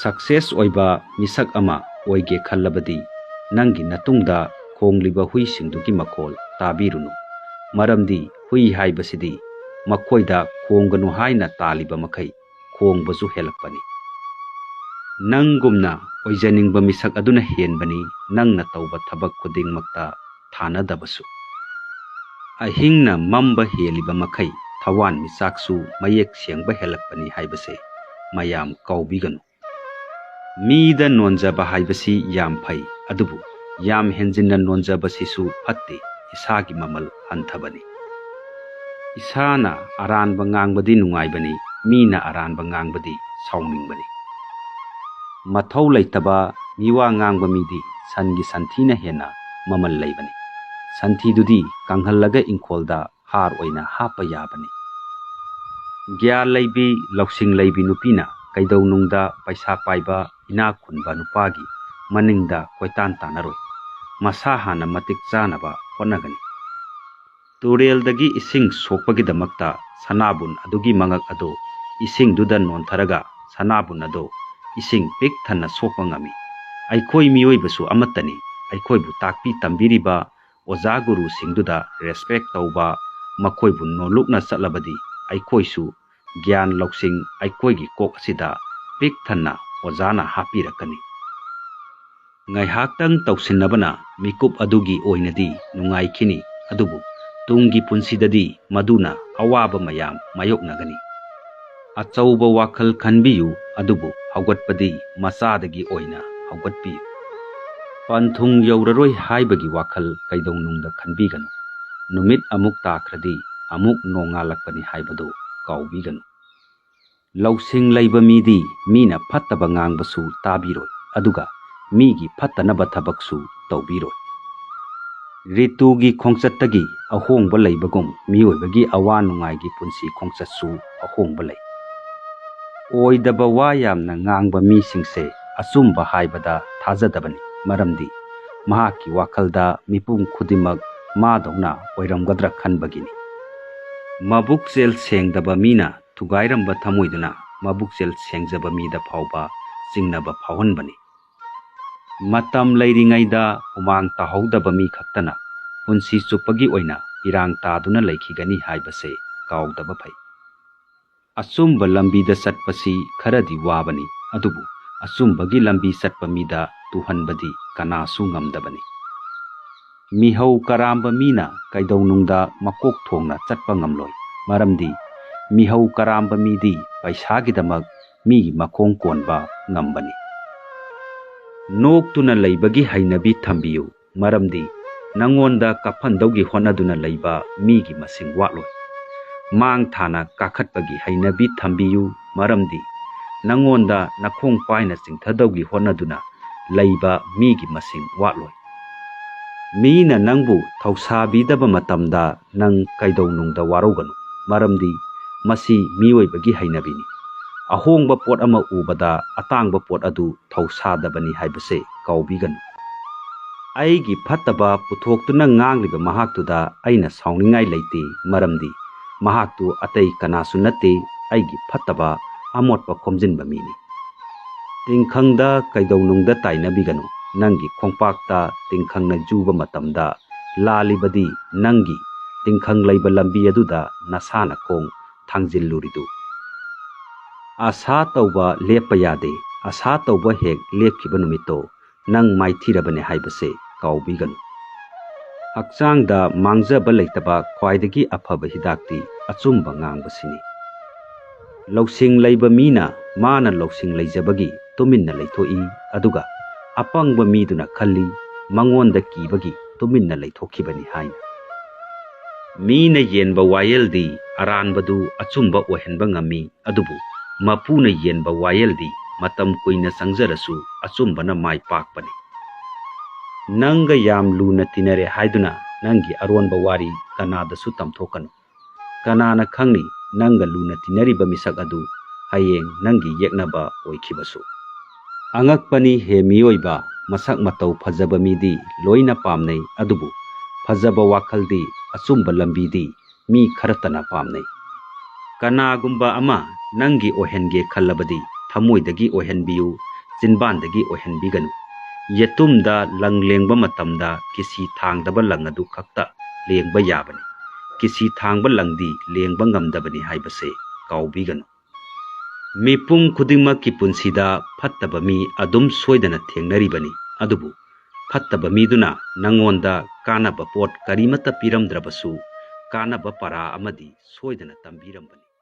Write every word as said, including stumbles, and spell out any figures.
Success ꯑꯣꯏꯕ ꯃꯤꯁꯛ ꯑꯃ ꯑꯣꯏꯒꯦ ꯈꯜꯂꯕꯗꯤ, ꯅꯪꯒꯤ ꯅꯇꯨꯡꯗ ꯈꯣꯡꯂꯤꯕ ꯍꯨꯏꯁꯤꯡꯗꯨꯒꯤ ꯃꯈꯣꯜ ꯇꯥꯕꯤꯔꯨꯅꯨ꯫ ꯃꯔꯝꯗꯤ ꯍꯨꯏ ꯍꯥꯏꯕꯁꯤꯗꯤ ꯃꯈꯣꯏꯗ ꯈꯣꯡꯒꯅꯨ ꯍꯥꯏꯅ ꯇꯥꯜꯂꯤꯕ ꯃꯈꯩ ꯈꯣꯡꯕꯁꯨ ꯍꯦꯜꯂꯛꯄꯅꯤ꯫ ꯅꯪꯒꯨꯝꯅ ꯑꯣꯏꯖꯅꯤꯡꯕ ꯃꯤꯁꯛ ꯑꯗꯨꯅ ꯍꯦꯟꯕꯅꯤ, ꯅꯪꯅ ꯇꯧꯕ ꯊꯕꯛ ꯈꯨꯗꯤꯡꯃꯛꯇ ꯊꯥꯅꯗꯕꯁꯨ꯫ ꯑꯍꯤꯡꯅ ꯃꯝꯕ ꯍꯦꯜꯂꯤꯕ ꯃꯈꯩ ꯊꯋꯥꯟꯃꯤꯆꯥꯛꯁꯨ ꯃꯌꯦꯛ ꯁꯦꯡꯕ ꯍꯦꯜꯂꯛꯄꯅꯤ ꯍꯥꯏꯕꯁꯦ ꯃꯌꯥꯝ ꯀꯥꯎꯕꯤꯒꯅꯨ꯫ ꯃꯤꯗ ꯅꯣꯟꯖꯕ ꯍꯥꯏꯕꯁꯤ ꯌꯥꯝ ꯐꯩ, ꯑꯗꯨꯕꯨ ꯌꯥꯝ ꯍꯦꯟꯖꯤꯟꯅ ꯅꯣꯟꯖꯕꯁꯤꯁꯨ ꯐꯠꯇꯦ, ꯏꯁꯥꯒꯤ ꯃꯃꯜ ꯍꯟꯊꯕꯅꯤ꯫ ꯏꯁꯥꯅ ꯑꯔꯥꯟꯕ ꯉꯥꯡꯕꯗꯤ ꯅꯨꯡꯉꯥꯏꯕꯅꯤ, ꯃꯤꯅ ꯑꯔꯥꯟꯕ ꯉꯥꯡꯕꯗꯤ ꯁꯥꯎꯅꯤꯡꯕꯅꯤ꯫ ꯃꯊꯧ ꯂꯩꯇꯕ ꯃꯤꯋꯥ ꯉꯥꯡꯕ ꯃꯤꯗꯤ ꯁꯟꯒꯤ ꯁꯟꯊꯤꯅ ꯍꯦꯟꯅ ꯃꯃꯜ ꯂꯩꯕꯅꯤ꯫ ꯁꯟꯊꯤꯗꯨꯗꯤ ꯀꯪꯍꯜꯂꯒ ꯏꯪꯈꯣꯜꯗ ꯍꯥꯔ ꯑꯣꯏꯅ ꯍꯥꯞꯄ ꯌꯥꯕꯅꯤ꯫ ꯒ꯭ꯌꯥꯟ ꯂꯩꯕꯤ, ꯂꯧꯁꯤꯡ ꯂꯩꯕꯤ ꯅꯨꯄꯤꯅ ꯀꯩꯗꯧꯅꯨꯡꯗ ꯄꯩꯁꯥ ꯄꯥꯏꯕ ꯏꯅꯥꯛ ꯈꯨꯟꯕ ꯅꯨꯄꯥꯒꯤ ꯃꯅꯤꯡꯗ ꯀꯣꯏꯇꯥꯟ ꯇꯥꯟꯅꯔꯣꯏ꯫ ꯃꯁꯥ ꯍꯥꯟꯅ ꯃꯇꯤꯛ ꯆꯥꯅꯕ ꯍꯣꯠꯅꯒꯅꯤ꯫ ꯇꯨꯔꯦꯜꯗꯒꯤ ꯏꯁꯤꯡ ꯁꯣꯛꯄꯒꯤꯗꯃꯛꯇ ꯁꯅꯥꯕꯨꯟ ꯑꯗꯨꯒꯤ ꯃꯉꯛ ꯑꯗꯨ ꯏꯁꯤꯡꯗꯨꯗ ꯅꯣꯟꯊꯔꯒ ꯁꯅꯥꯕꯨꯟ ꯑꯗꯨ ꯏꯁꯤꯡ ꯄꯤꯛ ꯊꯟꯅ ꯁꯣꯛꯄ ꯉꯝꯃꯤ꯫ ꯑꯩꯈꯣꯏ ꯃꯤꯑꯣꯏꯕꯁꯨ ꯑꯃꯠꯇꯅꯤ꯫ ꯑꯩꯈꯣꯏꯕꯨ ꯇꯥꯛꯄꯤ ꯇꯝꯕꯤꯔꯤꯕ ꯑꯣꯖꯥ ꯒꯨꯔꯨꯁꯤꯡꯗꯨꯗ ꯔꯦꯁꯄꯦꯛ ꯇꯧꯕ, ꯃꯈꯣꯏꯕꯨ ꯅꯣꯂꯨꯛꯅ ꯆꯠꯂꯕꯗꯤ ꯑꯩꯈꯣꯏꯁꯨ ꯒ꯭ꯌꯥꯟ ꯂꯧꯁꯤꯡ ꯑꯩꯈꯣꯏꯒꯤ ꯀꯣꯛ ꯑꯁꯤꯗ ꯄꯤꯛ ꯊꯟꯅ ꯑꯣꯖꯥꯅ ꯍꯥꯞꯄꯤꯔꯛꯀꯅꯤ꯫ ꯉꯥꯏꯍꯥꯛꯇꯪ ꯇꯧꯁꯤꯟꯅꯕꯅ ꯃꯤꯀꯨꯞ ꯑꯗꯨꯒꯤ ꯑꯣꯏꯅꯗꯤ ꯅꯨꯡꯉꯥꯏꯈꯤꯅꯤ, ꯑꯗꯨꯕꯨ ꯇꯨꯡꯒꯤ ꯄꯨꯟꯁꯤꯗꯗꯤ ꯃꯗꯨꯅ ꯑꯋꯥꯕ ꯃꯌꯥꯝ ꯃꯥꯌꯣꯛꯅꯒꯅꯤ꯫ ꯑꯆꯧꯕ ꯋꯥꯈꯜ ꯈꯟꯕꯤꯌꯨ, ꯑꯗꯨꯕꯨ ꯍꯧꯒꯠꯄꯗꯤ ꯃꯆꯥꯗꯒꯤ ꯑꯣꯏꯅ ꯍꯧꯒꯠꯄꯤꯌꯨ꯫ ꯄꯟꯊꯨꯡ ꯌꯧꯔꯔꯣꯏ ꯍꯥꯏꯕꯒꯤ ꯋꯥꯈꯜ ꯀꯩꯗꯧꯅꯨꯡꯗ ꯈꯟꯕꯤꯒꯅꯨ꯫ ꯅꯨꯃꯤꯠ ꯑꯃꯨꯛ ꯇꯥꯈ꯭ꯔꯗꯤ ꯑꯃꯨꯛ ꯅꯣꯡꯉꯥꯜꯂꯛꯄꯅꯤ ꯍꯥꯏꯕꯗꯨ ꯀꯥꯎꯕꯤꯒꯅꯨ꯫ ꯂꯧꯁꯤꯡ ꯂꯩꯕ ꯃꯤꯗꯤ ꯃꯤꯅ ꯐꯠꯇꯕ ꯉꯥꯡꯕꯁꯨ ꯇꯥꯕꯤꯔꯣꯏ, ꯑꯗꯨꯒ ꯃꯤꯒꯤ ꯐꯠꯇꯅꯕ ꯊꯕꯛꯁꯨ ꯇꯧꯕꯤꯔꯣꯏ꯫ ꯔꯤꯇꯨꯒꯤ ꯈꯣꯡꯆꯠꯇꯒꯤ ꯑꯍꯣꯡꯕ ꯂꯩꯕꯒꯨꯝ, ꯃꯤꯑꯣꯏꯕꯒꯤ ꯑꯋꯥ ꯅꯨꯡꯉꯥꯏꯒꯤ ꯄꯨꯟꯁꯤ ꯈꯣꯡꯆꯠꯁꯨ ꯑꯍꯣꯡꯕ ꯂꯩ꯫ ꯑꯣꯏꯗꯕ ꯋꯥ ꯌꯥꯝꯅ ꯉꯥꯡꯕ ꯃꯤꯁꯤꯡꯁꯦ ꯑꯆꯨꯝꯕ ꯍꯥꯏꯕꯗ ꯊꯥꯖꯗꯕꯅꯤ, ꯃꯔꯝꯗꯤ ꯃꯍꯥꯛꯀꯤ ꯋꯥꯈꯜꯗ ꯃꯤꯄꯨꯝ ꯈꯨꯗꯤꯡꯃꯛ ꯃꯥꯗꯧꯅ ꯑꯣꯏꯔꯝꯒꯗ꯭ꯔꯥ ꯈꯟꯕꯒꯤꯅꯤ꯫ ꯃꯕꯨꯛꯆꯦꯜ ꯁꯦꯡꯗꯕ ꯃꯤꯅ ꯊꯨꯒꯥꯏꯔꯝꯕ ꯊꯃꯣꯏꯗꯨꯅ ꯃꯕꯨꯛꯆꯦꯜ ꯁꯦꯡꯖꯕ ꯃꯤꯗ ꯐꯥꯎꯕ ꯆꯤꯡꯅꯕ ꯐꯥꯎꯍꯟꯕꯅꯤ꯫ ꯃꯇꯝ ꯂꯩꯔꯤꯉꯩꯗ ꯍꯨꯃꯥꯡ ꯇꯥꯍꯧꯗꯕ ꯃꯤ ꯈꯛꯇꯅ ꯄꯨꯟꯁꯤ ꯆꯨꯞꯄꯒꯤ ꯑꯣꯏꯅ ꯏꯔꯥꯡ ꯇꯥꯗꯨꯅ ꯂꯩꯈꯤꯒꯅꯤ ꯍꯥꯏꯕꯁꯦ ꯀꯥꯎꯗꯕ ꯐꯩ꯫ ꯑꯆꯨꯝꯕ ꯂꯝꯕꯤꯗ ꯆꯠꯄꯁꯤ ꯈꯔꯗꯤ ꯋꯥꯕꯅꯤ, ꯑꯗꯨꯕꯨ ꯑꯆꯨꯝꯕꯒꯤ ꯂꯝꯕꯤ ꯆꯠꯄ ꯃꯤꯗ ꯇꯨꯍꯟꯕꯗꯤ ꯀꯅꯥꯁꯨ ꯉꯝꯗꯕꯅꯤ꯫ ꯃꯤꯍꯧ ꯀꯔꯥꯝꯕ ꯃꯤꯅ ꯀꯩꯗꯧꯅꯨꯡꯗ ꯃꯀꯣꯛ ꯊꯣꯡꯅ ꯆꯠꯄ ꯉꯝꯂꯣꯏ, ꯃꯔꯝꯗꯤ ꯃꯤꯍꯧ ꯀꯔꯥꯝꯕ ꯃꯤꯗꯤ ꯄꯩꯁꯥꯒꯤꯗꯃꯛ ꯃꯤꯒꯤ ꯃꯈꯣꯡ ꯀꯣꯟꯕ ꯉꯝꯕꯅꯤ꯫ ꯅꯣꯛꯇꯨꯅ ꯂꯩꯕꯒꯤ ꯍꯩꯅꯕꯤ ꯊꯝꯕꯤꯌꯨ, ꯃꯔꯝꯗꯤ ꯅꯪꯉꯣꯟꯗ ꯀꯥꯐꯟꯗꯧꯒꯤ ꯍꯣꯠꯅꯗꯨꯅ ꯂꯩꯕ ꯃꯤꯒꯤ ꯃꯁꯤꯡ ꯋꯥꯠꯂꯣꯏ꯫ ꯃꯥꯡ ꯊꯥꯅ ꯀꯥꯈꯠꯄꯒꯤ ꯍꯩꯅꯕꯤ ꯊꯝꯕꯤꯌꯨ, ꯃꯔꯝꯗꯤ ꯅꯪꯉꯣꯟꯗ ꯅꯈꯣꯡ ꯄꯥꯏꯅ ꯆꯤꯡꯊꯗꯧꯒꯤ ꯍꯣꯠꯅꯗꯨꯅ ꯂꯩꯕ ꯃꯤꯒꯤ ꯃꯁꯤꯡ ꯋꯥꯠꯂꯣꯏ꯫ ꯃꯤꯅ ꯅꯪꯕꯨ ꯊꯧꯁꯥꯕꯤꯗꯕ ꯃꯇꯝꯗ ꯅꯪ ꯀꯩꯗꯧꯅꯨꯡꯗ ꯋꯥꯔꯧꯒꯅꯨ, ꯃꯔꯝꯗꯤ ꯃꯁꯤ ꯃꯤꯑꯣꯏꯕꯒꯤ ꯍꯩꯅꯕꯤꯅꯤ꯫ ꯑꯍꯣꯡꯕ ꯄꯣꯠ ꯑꯃ ꯎꯕꯗ ꯑꯇꯥꯡꯕ ꯄꯣꯠ ꯑꯗꯨ ꯊꯧꯁꯥꯗꯕꯅꯤ ꯍꯥꯏꯕꯁꯦ ꯀꯥꯎꯕꯤꯒꯅꯨ꯫ ꯑꯩꯒꯤ ꯐꯠꯇꯕ ꯄꯨꯊꯣꯛꯇꯨꯅ ꯉꯥꯡꯂꯤꯕ ꯃꯍꯥꯛꯇꯨꯗ ꯑꯩꯅ ꯁꯥꯎꯅꯤꯡꯉꯥꯏ ꯂꯩꯇꯦ, ꯃꯔꯝꯗꯤ ꯃꯍꯥꯛꯇꯨ ꯑꯇꯩ ꯀꯅꯥꯁꯨ ꯅꯠꯇꯦ, ꯑꯩꯒꯤ ꯐꯠꯇꯕ ꯑꯃꯣꯠꯄ ꯈꯣꯝꯖꯤꯟꯕ ꯃꯤꯅꯤ꯫ ꯇꯤꯡꯈꯪꯗ ꯀꯩꯗꯧꯅꯨꯡꯗ ꯇꯥꯏꯅꯕꯤꯒꯅꯨ꯫ ꯅꯪꯒꯤ ꯈꯣꯡꯄꯥꯛꯇ ꯇꯤꯡꯈꯪꯅ ꯌꯨꯕ ꯃꯇꯝꯗ ꯂꯥꯜꯂꯤꯕꯗꯤ ꯅꯪꯒꯤ ꯇꯤꯡꯈꯪ ꯂꯩꯕ ꯂꯝꯕꯤ ꯑꯗꯨꯗ ꯅꯁꯥꯅ ꯈꯣꯡ ꯊꯥꯡꯖꯤꯜꯂꯨꯔꯤꯗꯨ꯫ ꯑꯁꯥ ꯇꯧꯕ ꯂꯦꯞꯄ ꯌꯥꯗꯦ꯫ ꯑꯁꯥ ꯇꯧꯕ ꯍꯦꯛ ꯂꯦꯞꯈꯤꯕ ꯅꯨꯃꯤꯠꯇꯣ ꯅꯪ ꯃꯥꯏꯊꯤꯔꯕꯅꯦ ꯍꯥꯏꯕꯁꯦ ꯀꯥꯎꯕꯤꯒꯅꯨ꯫ ꯍꯛꯆꯥꯡꯗ ꯃꯥꯡꯖꯕ ꯂꯩꯇꯕ ꯈ꯭ꯋꯥꯏꯗꯒꯤ ꯑꯐꯕ ꯍꯤꯗꯥꯛꯇꯤ ꯑꯆꯨꯝꯕ ꯉꯥꯡꯕꯁꯤꯅꯤ꯫ ꯂꯧꯁꯤꯡ ꯂꯩꯕ ꯃꯤꯅ ꯃꯥꯅ ꯂꯧꯁꯤꯡ ꯂꯩꯖꯕꯒꯤ ꯇꯨꯃꯤꯟꯅ ꯂꯩꯊꯣꯛꯏ, ꯑꯗꯨꯒ ꯑꯄꯪꯕ ꯃꯤꯗꯨꯅ ꯈꯜꯂꯤ, ꯃꯉꯣꯟꯗ ꯀꯤꯕꯒꯤ ꯇꯨꯃꯤꯟꯅ ꯂꯩꯊꯣꯛꯈꯤꯕꯅꯤ ꯍꯥꯏꯅ꯫ ꯃꯤꯅ ꯌꯦꯟꯕ ꯋꯥꯌꯦꯜꯗꯤ ꯑꯔꯥꯟꯕꯗꯨ ꯑꯆꯨꯝꯕ ꯑꯣꯏꯍꯟꯕ ꯉꯝꯃꯤ, ꯑꯗꯨꯕꯨ ꯃꯄꯨꯅ ꯌꯦꯟꯕ ꯋꯥꯌꯦꯜꯗꯤ ꯃꯇꯝ ꯀꯨꯏꯅ ꯆꯪꯖꯔꯁꯨ ꯑꯆꯨꯝꯕꯅ ꯃꯥꯏ ꯄꯥꯛꯄꯅꯤ꯫ ꯅꯪꯒ ꯌꯥꯝ ꯂꯨꯅ ꯇꯤꯟꯅꯔꯦ ꯍꯥꯏꯗꯨꯅ ꯅꯪꯒꯤ ꯑꯔꯣꯟꯕ ꯋꯥꯔꯤ ꯀꯅꯥꯗꯁꯨ ꯇꯝꯊꯣꯛꯀꯅꯨ꯫ ꯀꯅꯥꯅ ꯈꯪꯅꯤ, ꯅꯪꯒ ꯂꯨꯅ ꯇꯤꯟꯅꯔꯤꯕ ꯃꯤꯁꯛ ꯑꯗꯨ ꯍꯌꯦꯡ ꯅꯪꯒꯤ ꯌꯦꯛꯅꯕ ꯑꯣꯏꯈꯤꯕꯁꯨ꯫ ꯑꯉꯛꯄꯅꯤ ꯍꯦ ꯃꯤꯑꯣꯏꯕ, ꯃꯁꯛ ꯃꯇꯧ ꯐꯖꯕ ꯃꯤꯗꯤ ꯂꯣꯏꯅ ꯄꯥꯝꯅꯩ, ꯑꯗꯨꯕꯨ ꯐꯖꯕ ꯋꯥꯈꯜꯗꯤ, ꯑꯆꯨꯝꯕ ꯂꯝꯕꯤꯗꯤ ꯃꯤ ꯈꯔꯇꯅ ꯄꯥꯝꯅꯩ꯫ ꯀꯅꯥꯒꯨꯝꯕ ꯑꯃ ꯅꯪꯒꯤ ꯑꯣꯏꯍꯟꯒꯦ ꯈꯜꯂꯕꯗꯤ ꯊꯃꯣꯏꯗꯒꯤ ꯑꯣꯏꯍꯟꯕꯤꯌꯨ, ꯆꯤꯟꯕꯥꯟꯗꯒꯤ ꯑꯣꯏꯍꯟꯕꯤꯒꯅꯨ꯫ ꯌꯦꯇꯨꯝꯗ ꯂꯪ ꯂꯦꯡꯕ ꯃꯇꯝꯗ ꯀꯤꯁꯤ ꯊꯥꯡꯗꯕ ꯂꯪ ꯑꯗꯨ ꯈꯛꯇ ꯂꯦꯡꯕ ꯌꯥꯕꯅꯤ꯫ ꯀꯤꯁꯤ ꯊꯥꯡꯕ ꯂꯪꯗꯤ ꯂꯦꯡꯕ ꯉꯝꯗꯕꯅꯤ ꯍꯥꯏꯕꯁꯦ ꯀꯥꯎꯕꯤꯒꯅꯨ꯫ ꯃꯤꯄꯨꯝ ꯈꯨꯗꯤꯡꯃꯛꯀꯤ ꯄꯨꯟꯁꯤꯗ ꯐꯠꯇꯕ ꯃꯤ ꯑꯗꯨꯝ ꯁꯣꯏꯗꯅ ꯊꯦꯡꯅꯔꯤꯕꯅꯤ, ꯑꯗꯨꯕꯨ ꯐꯠꯇꯕ ꯃꯤꯗꯨꯅ ꯅꯉꯣꯟꯗ ꯀꯥꯟꯅꯕ ꯄꯣꯠ ꯀꯔꯤꯃꯠꯇ ꯄꯤꯔꯝꯗ꯭ꯔꯕꯁꯨ, ꯀꯥꯟꯅꯕ ꯄꯔꯥ ꯑꯃꯗꯤ ꯁꯣꯏꯗꯅ ꯇꯝꯕꯤꯔꯝꯕꯅꯤ꯫